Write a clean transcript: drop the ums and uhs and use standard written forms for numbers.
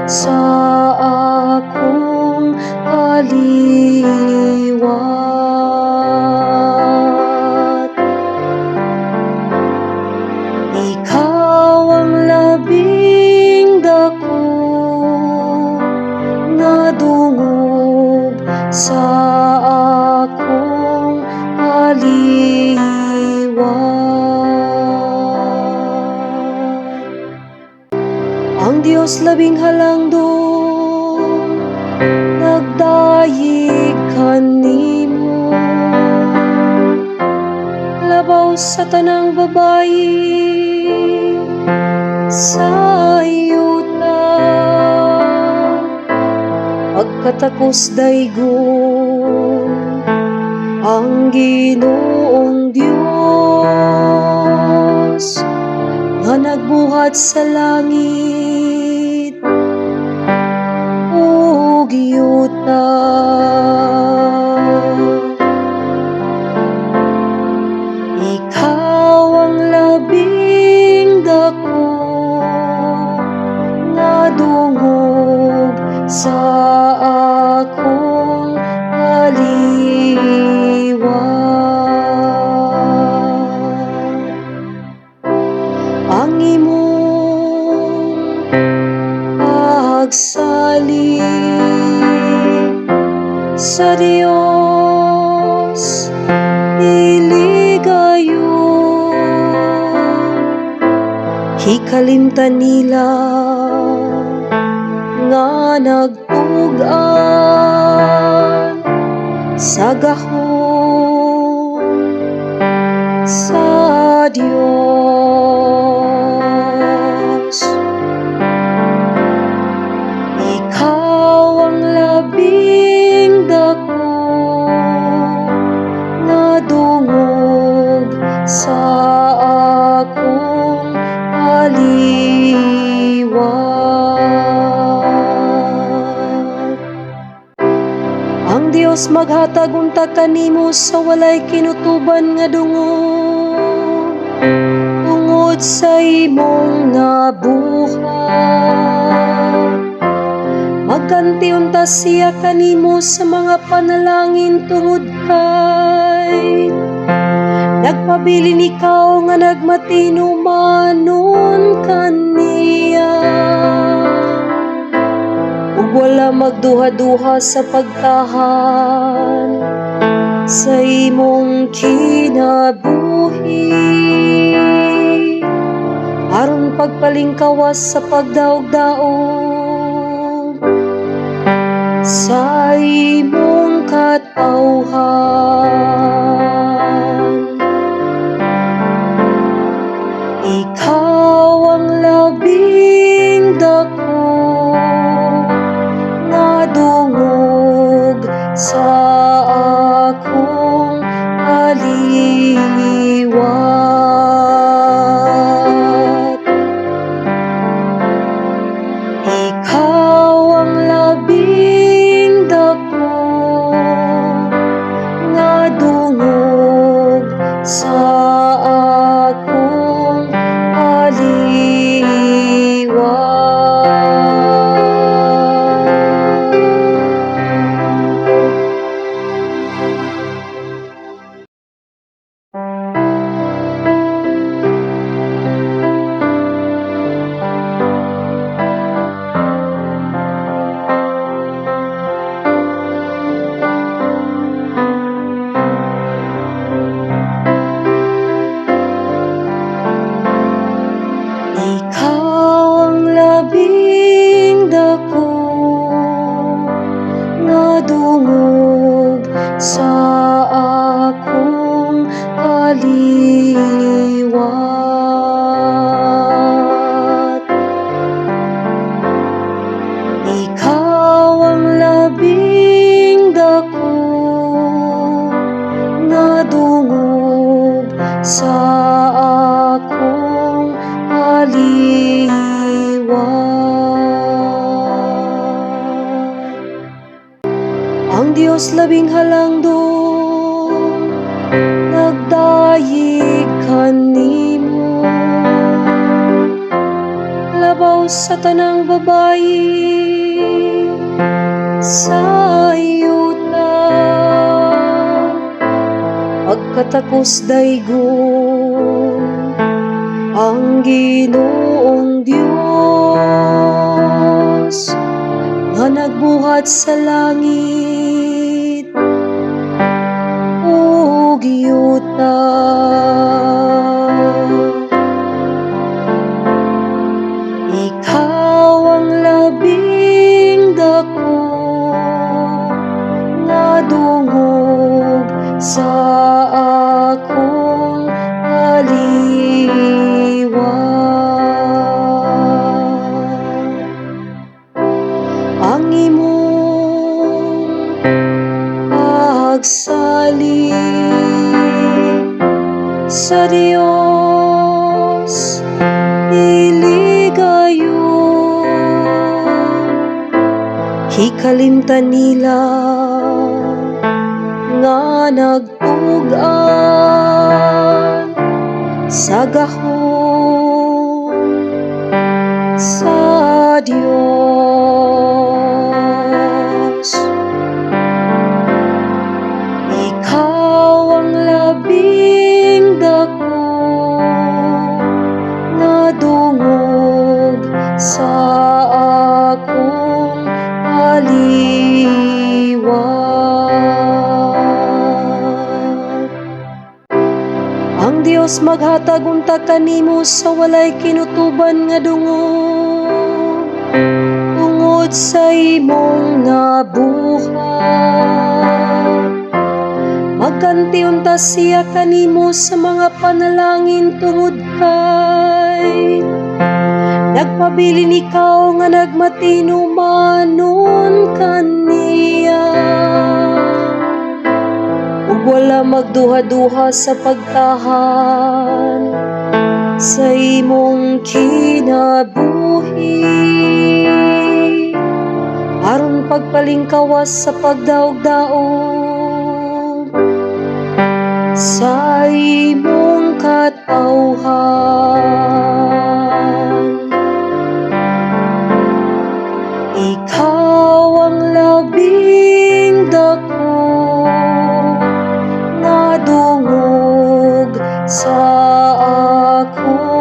sa akong kaliwat. Ikaw ang labing dako nga dungog sa akong kaliwat. Ang Dios labing halangdon, nagdayeg kanimo labaw sa tanang babayi sa yuta. Pagkatakos daygon ang Ginoong Dios nga nagbuhat sa langit ug yuta. Ikaw ang labing dako nga dungog sa akong kaliwat. Ang imong pagsalig sa Dios dili gayon hikalimtan nila nga nagtug-an sa gahom sa Dios. Ikaw ang labing dako nga dungog sa akong kaliwat. Ang Dios maghatag unta kanimo sa walay kinutuban nga dungog tungod sa imong nabuhat. Magganti unta siya kanimo sa mga panalangin tungod kay nagpabilin ikaw nga nagmatinumanon kaniya ug wala magduha-duha sa pagtahan sa imong kinabuhi aron pagpalingkawas sa pagdaog-daog sa imong katawhan. Ikaw ang labing dako nga dungog sa akong kaliwat. Ikaw ang labing dako nga dungog sa akong kaliwat. Ikaw ang labing dako nga dungog sa akong kaliwat. Ikaw ang labing dako nga dungog sa akong kaliwat. Ang Dios labing halangdon, nagdayeg kanimo labaw sa tanang babayi sa yuta. Pagkatakos daygon ang Ginoong Dios nga nagbuhat sa langit ug yuta. Ikaw ang labing dako nga dungog sa akong kaliwat. Ang imong pagsalig sa Dios dili gayon hikalimtan nila nga nagtug-an sa gahom sa Dios. Ikaw ang labing dako nga dungog sa akong kaliwat. Ang Dios maghatag unta kanimo sa walay kinutuban nga dungog tungod sa imong nabuhat. Magganti unta siya kanimo sa mga panalangin tungod kay nagpabilin ikaw nga nagmatinumanon kaniya ug wala magduha-duha sa pagtahan sa imong kinabuhi aron pagpalingkawas sa pagdaog-daog sa imong katawhan. Ikaw ang labing dako nga dungog sa akong